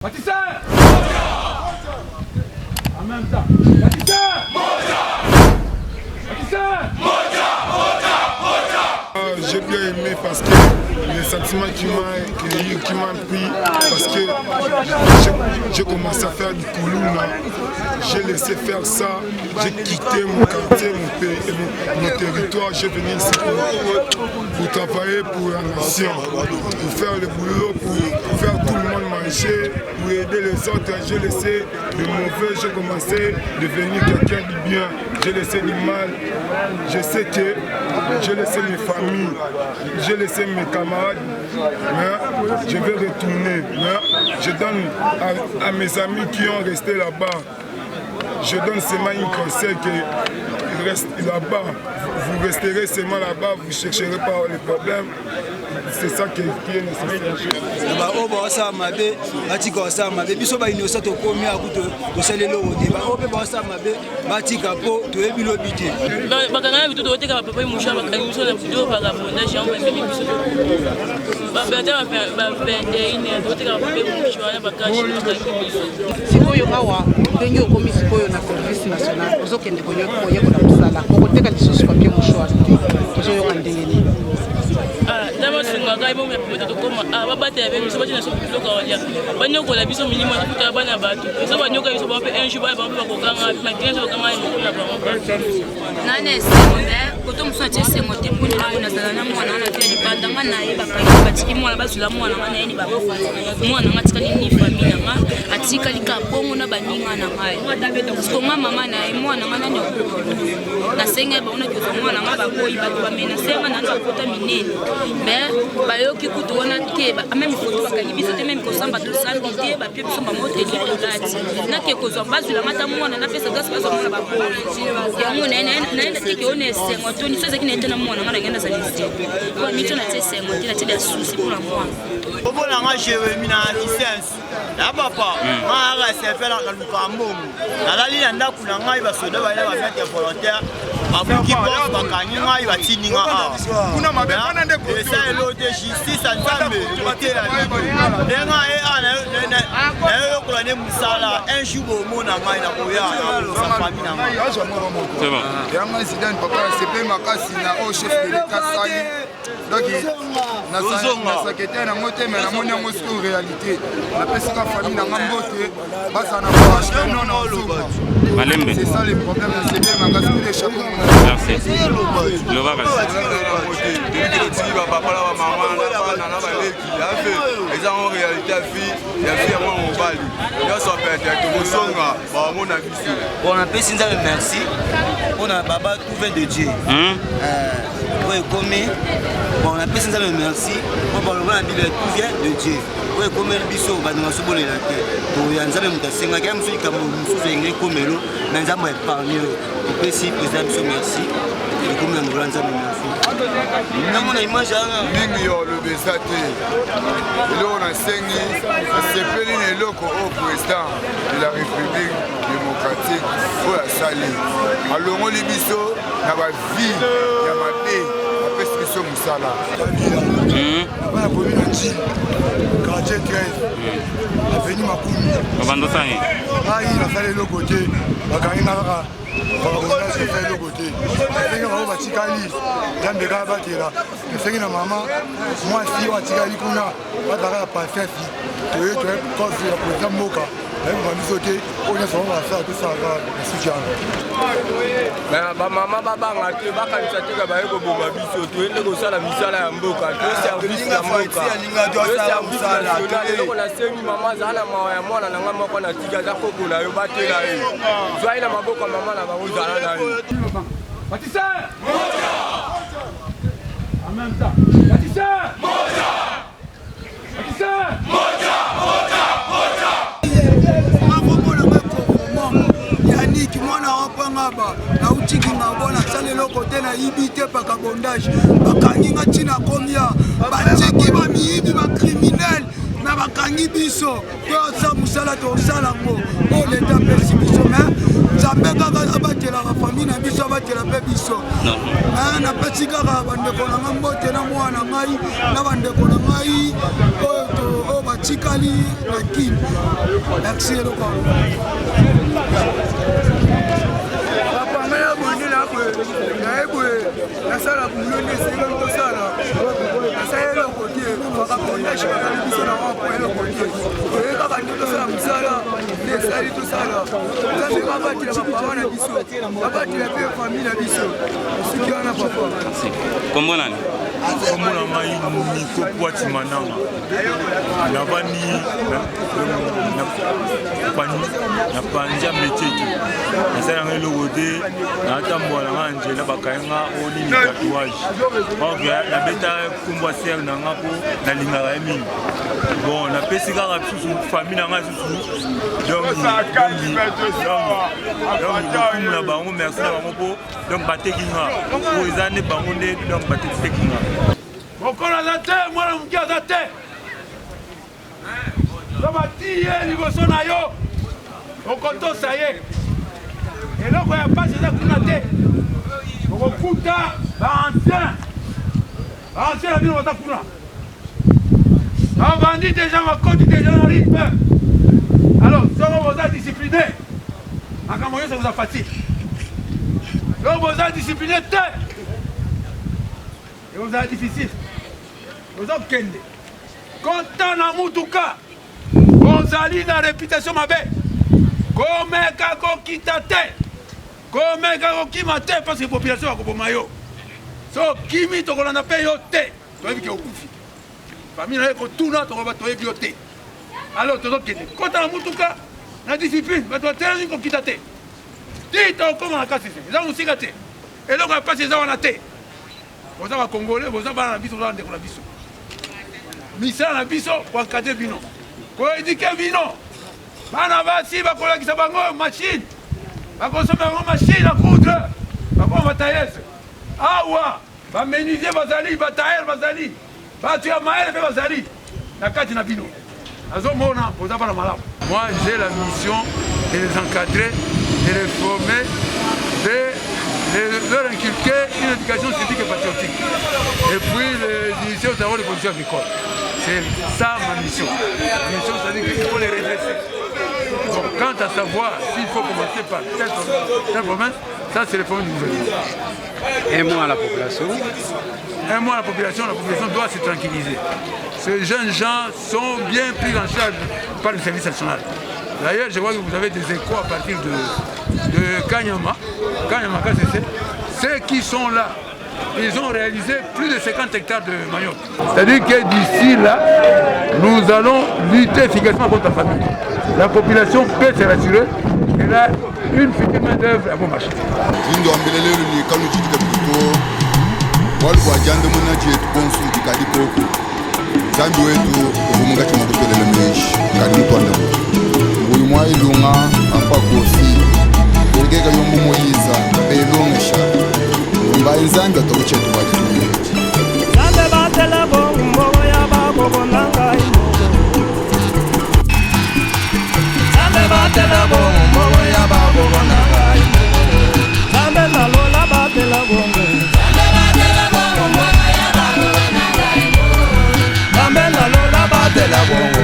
Batisa! En même temps. Batisa! Batisa! J'ai bien aimé parce que le sentiment qui m'a qui m'a pris, parce que j'ai commencé à faire du kuluna, j'ai laissé faire ça, j'ai quitté mon quartier, mon pays, mon, mon territoire, j'ai venu ici pour, pour travailler pour la nation, pour faire le boulot, pour faire tout le monde manger, pour aider les autres. J'ai laissé le mauvais, j'ai commencé à devenir quelqu'un de bien, j'ai laissé du mal. Je sais que j'ai laissé mes familles, j'ai laissé mes camarades, mais je vais retourner. Mais je donne à, à mes amis qui ont resté là-bas, je donne seulement un conseil que reste là-bas. Vous resterez seulement là-bas, vous ne chercherez pas les problèmes. C'est ça qui est nécessaire. baoyo baosala mabe batika kosala mabe biso bainosa tokomi akutu tosali eloko te baoyo mpe baosala mabe batika mpo toyebi lobi te bakanga na bitu tokoteka bapapa mouchoir bakangi biso na bitu vagabondage yango bamemi biso ata ba 21 tokoteka bapapa mouchoir na bakashi bakangi biso sikoyo awa ndenge okomi sikoyo na service national ozokende koyekola mosala okoteka lisusu papier mouchoir te ozoyoka ndenge nini nzambe asungaka ye bongo ya pembe tokoma babatela mpe biso batina biso biloko ya kolia banyokola biso milimo tokutaka bana bato so banyokola biso bango mpe un jour bana bango mpe bakokanga makila nyonso bakanga mokolo na bango nana esengo me koto mosusu atie esengo te mpo nini nazala na mwana wana te libanda nga na ye bakangi batiki mwana bazwila mwana nga na ye ni bango mwana nga atikali ni famille na nga atikali kaka bongo na baninga na ngai parceke nga mama na ye mwana nga nani nasengi bango nakozwa mwana nga baboyi bato bamenase nga nano bakota minene mais bayoki kutu wana te meme foto bakangi biso te meme kosamba tosambi te bapie biso bamoteli tolati nake kozwa bazwilanga ata mwana napesa gasi bazwa mwana baboyi yango naye teke oyo na esengo toni so ezalaki na ye te na mwana nga nange nazala esengo po mito natie esengo te natie da susi mpona mwana kombo na nga jeremi na licence ya papa nga yaka sepe naluka mbongo nalali na ndako na ngai basoda baya bamete volontaire babuki porte bakangi ngai batindi nga awa esa elo te justice ya nzambe ekotela bino ndenge aye awa nayoyokola nde mosala un jour bomona ngai nakoya nakosa famille na ngai yanga zidane papa nasepeli makasi na oyo chef de l'etat sali donc nasakete nango te mais namoni yango sikoyo réalité napesi ka famille na nga mbote bazala na courage que non nazonga malembe c'est ça le problème nasepeli makasi coup de chapeau merci loba kasi totiki bapapa na bamama na bana na baleki yafe eza ngo réalité ya vie ya vie ya mwana mobali nyonso pete tokozonga bamona biso bon napesi nzambe merci mpona baba tout vient de dieu oyo ekomi bon napesi nzambe merci mpo baloba na bible tout vient de dieu oyo ekomeli biso bandeko basobolela te toya nzambe moto asengaki ya mosusu likambo mosusu elingi ekomelo na nzambe épargne oyo topesi président biso merci ekomi na ngolo ya nzambe merci namona image wana mingi ya oloba eza te eloko nasengi nasepeli na eloko oyo président de la république démocratique oyo asali alongoli biso na bavie ya mabe apesi biso mosala bana komi na njili quartier 13 avenue makumi obanda osani ngai nasali eloko te bakangi nga kaka vagabondage nasali eloko te nasengi bango batikali nzambe kaka batela nasengi na mama mwasi oyo atikali kuna bazalaka na patience toye toye cause ya président mboka nayebima biso te oyo nyonso bango basala tosalaka na suki wana bamama babanga te bakanisa te ka baye koboma biso toye nde kosala misala ya mboka toye service ya mboka toye service national eloko nasengi mama azala na mawa ya mwana na ngai moko na tika aza koko na yo batela ye zwa ye na maboko ya mama na bango zala na ye Batisa! En même temps. Batisa! Batisa! Yannick mwana wapangaba nauti kingabwa nasala eloko te nayibi te paka bondage bakangi nga ntina komia batiki bamiyibi bacriminel na bakangi biso tosa mosala tosala yango oyo leta apesi biso me. Nzambe kaka abatelaka famille na biso, abatela mpe biso. Napesi kaka bandeko na ngai mbote na mwana ngai na bandeko na ngai oyo batikali na Kin. Merci eloko papa ngai nabondela boye naye boye nasala bulo nde esengeli tosala nasala eloko te bakakondashe bakali biso na wapo eloko te toye kaka nde tosala mosala nde esali tosala Nzambe babatela bapapa na biso, babatela mpe famille na biso. Esuki wana papa. Kombo nani? Kombo na ngai Niko Pwati Mananga. Navandi na Panja Meteke. Nasala ngai eloko te, natambola na ngai nzela bakangi nga o nini tatouage. Ok, nabeta kombo ya sere na nga mpo nalingaka ye mingi. Bon, napesi kaka susu famille na ngai donc lokumu na bango, merci na bango mpo donc bateki nga po eza nde bango nde donc bateki nga. Mokolo aza te, mwana moke aza te, so batii ye liboso na yo, okotosa ye. Eloko ya mpasi eza kuna te, okokuta baancien baancien na bino baza kuna, bavandi deja, bakoti deja na rythme. Alors soko boza discipline, makambo nyonso boza facile. Soko boza discipline te, ekozala difficile. Ozokende kota na mutuka, ozali na réputation mabe, komeka kokita te, komeka kokima te, parce que population bakoboma yo. So okimi, tokolanda mpe yo te, toyebi ke okufi, famille na ye kotuna, tokoloba toyebi yo te. Alors tozokende kota na mutuka na discipline, bato batelemi, kokita te ti tokóma na kasi. Eza mosika te, eloko ya mpasi eza wana te. Boza bacongolais, boza bana na biso, boza bandeko na biso. Misala na biso koencadrer bino, koéduquer bino. Bana basi bakolakisa bango machine, bakosomba bango machine à coudre, bakoma batailleuses. Awa bamenuisier bazali, batailleur bazali, bato ya mayele mpe bazali na kati na bino. Nazomona boza bana malamu. Moi, j'ai la mission de les encadrer, de les former, de leur inculquer une éducation civique et patriotique et puis les initier aux travaux de production agricole. C'est ça ma mission. Ma mission, c'est-à-dire qu'il faut les redresser. Bon, quant à savoir s'il faut commencer par telle, telle province, ça c'est le problème du gouvernement. Un mot à la population. Un mot à la population, la population doit se tranquilliser. Ces jeunes gens sont bien pris en charge par le service national. D'ailleurs, je vois que vous avez des échos à partir de Kanyama, Kanyama KCC. Ceux qui sont là, ils ont réalisé plus de 50 hectares de manioc. C'est-à-dire que d'ici là, nous allons lutter efficacement contre la famine. La population peut se rassurer, elle a une future main-d'œuvre à bon marché. Ndwambelelelu ni kalujidika bito bualu bua diandamuna dietu bonso dikadi koko Nzambi wetu uvua munkatshi mua kutuelela meji kadi mutuandamuna mbuyi mua ilunga pampa kofi kulikeka yombu moyiza kapelongesha lumbayi Nzambi atoka tshietu bua ditunga edi. Nzambe batela bongo mbongo ya bakoko na ngai moko. Nzambe batela bongo mbongo ya bakoko na ngai moko. Nzambe na lola batela bongo. Nzambe na lola batela bongo.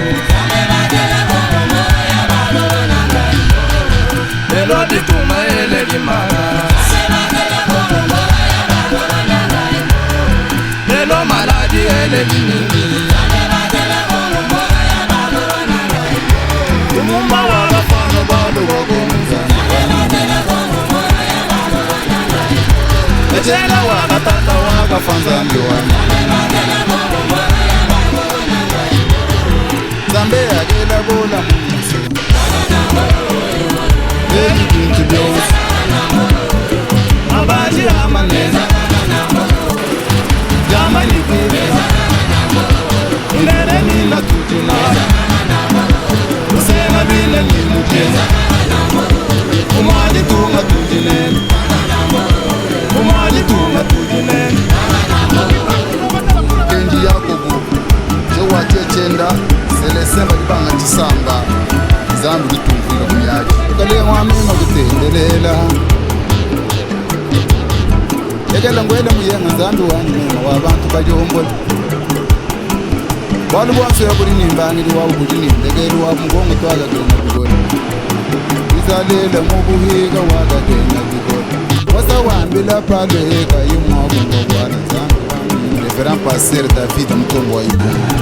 Lelo ditunga eleki makasi. Lelo maladi eleki mingi. Lumumba wa bafana balubakonza. Echela wakatata wakafa Nzambi wami Nzambe akela bola munsi Eli bintu byonse Abaji amaneza. Jamani Ndere nina tutina. Usena bile nimujeza. Umwaji tunga tujinene. Umwaji tunga tujinene. Kendi Yakobo je watie chenda Celestin bali banga tshisamba Nzambi lutumvwila ku miaji. Tukalea Mukalenga wa mema kutendelela lekela ngwele muyenga nzambi wanyi mema wa bantu balyombola bwalu bwonso buli nimbangili wabu buli nindekeli wabu mukongo twakagenda bikola izalele mubuhika wakagenda bikola wasawambila palweka yimwakumba bwana nzambi wami reverend pasteur david mutombo wa ibunga.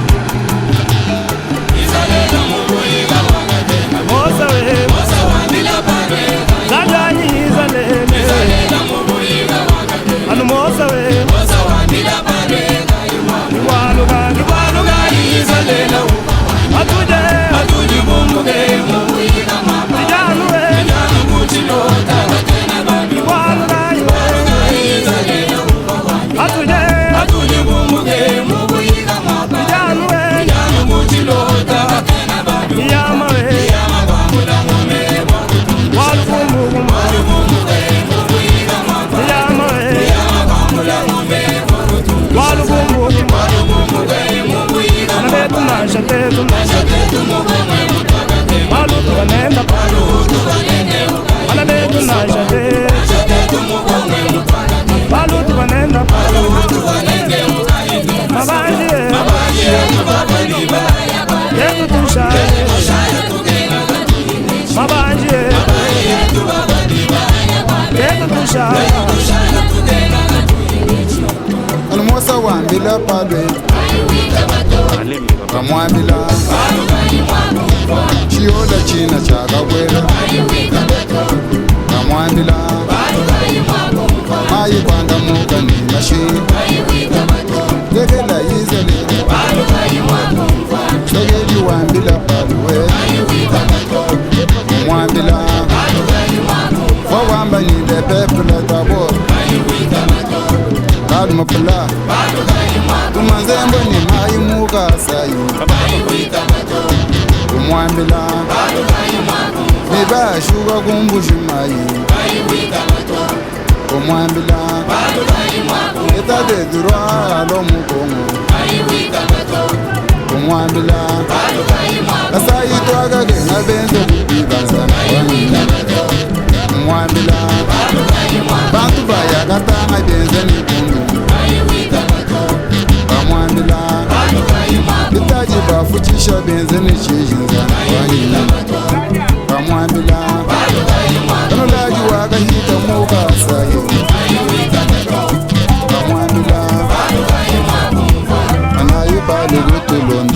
Anumosa wambila palwe kamwambila chiyola china chakakwela kamwambila mayi kwandamuka ni mashi lekela yizelele lekeli wambila palwe mwambila wawamba ni le peuple d'abord kalumapula tumanzembo ni mayi mukasayi kumwambila nibashuka kumbushi mayi kumwambila état de droit alo mukongo kumwambila asayitwakake ngabenze kubibanzana kumwambila bantu bayakatanga benze nikundu bamwambila bitaji bafuchisha benze nichijinzana bamwambila kanolaji wakahita mukasayo bamwambila anayo balugutulonda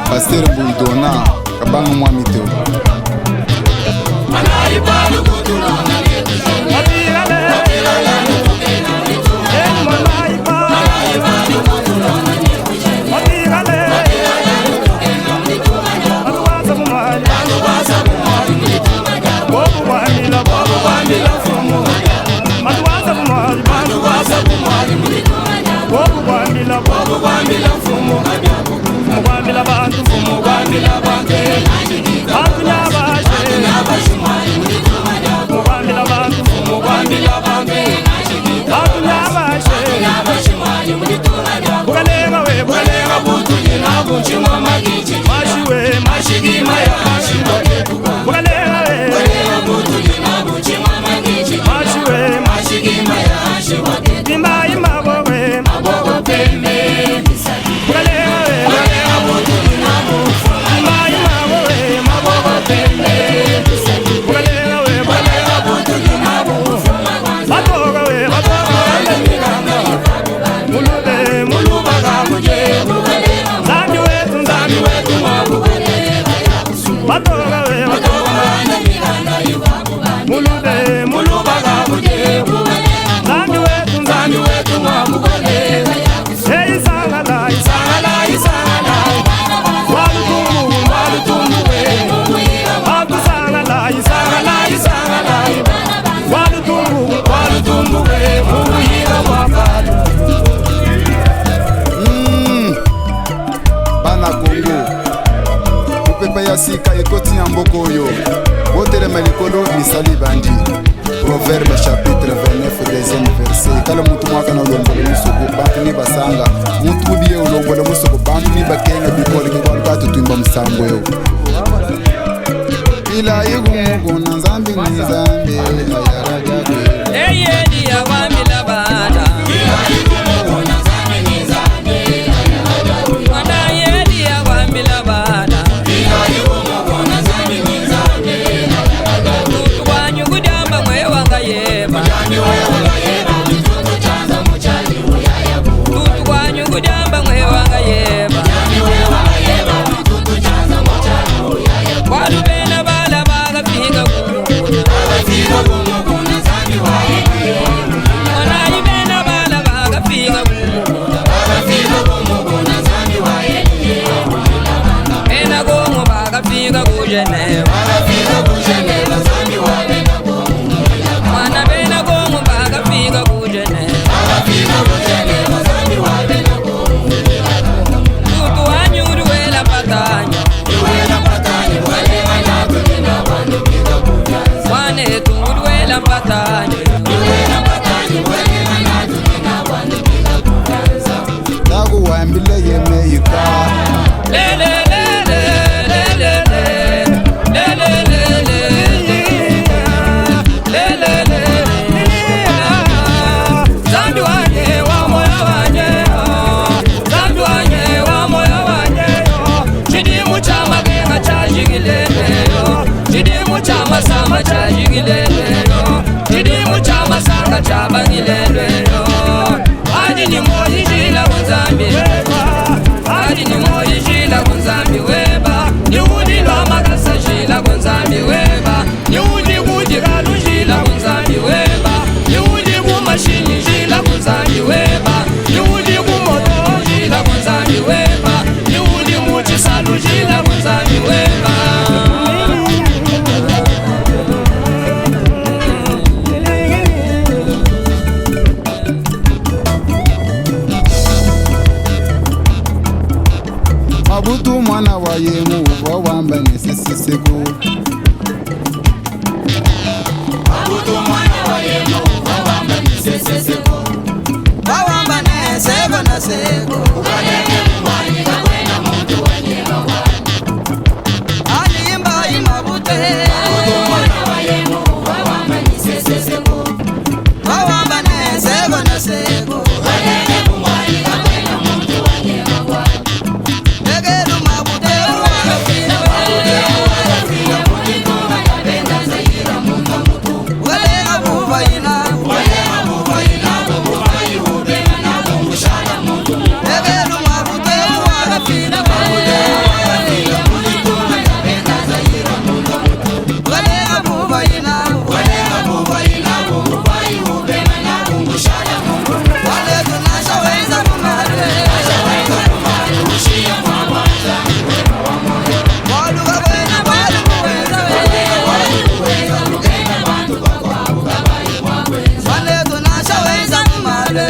pasteur mbuidona kabanga mwamiteo. Bana Kongo mopepe ya sika ekoti na mboka oyo botelema likolo misali bandi. Proverbe chapitre 29 deuxième verset kala mutu mwaka na ulombola musuku bantu ni basanga mutu mubiye ulombola musuku bantu ni bakenga bikole kikwalu katutumba musambo yo ila ikumukuna nzambi ni Nzambi Eyeli awambila bana Mwana yeli awambila bana Tutu wanyu kudamba mwewanga yeba Tutu wanyu kudamba mwewanga yeba Walubena bala bakafika kumukuna Mwana bala bakafika kumukuna Bena Kongo bakafika ku Geneva Mwana bena Kongo bakafika ku Geneva Tutu wanyu uri patanya Mwane tungudwela patanya Takuwambile yemeika Le le le le le le le le le le le le le Zambi wanye wa moyo wanye Zambi wanye wa moyo wanye Chidimu cha magenga cha jigileleyo Chidimu cha masama cha jigileleyo Chidimu cha masanga cha bangileleyo Adi ni moyi jila kunzambi Adi ni moyi jila kunzambi weba Ni udi lwa makasa jila kunzambi weba Ni udi kudi kalu jila kunzambi weba Ni udi kumashini jila kunzambi weba Ni udi kumoto jila kunzambi weba Ni udi muchisalu jila kunzambi weba Mabutu mwana wa yemu uva wamba neseseseko Wawamba ne seko na seko Alimba imabute Wawamba ne seko na seko Egelu mabute Walenga buvaina Egelu mabute Walenga buvaina Wale tunashaweza kumale Wale tunashaweza kumale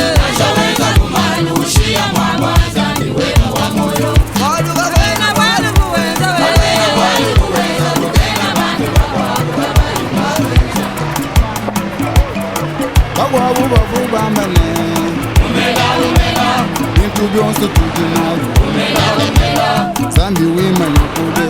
Bagwabu bavu bambane Bintu byonse tudi nalo Zambi wimanye kule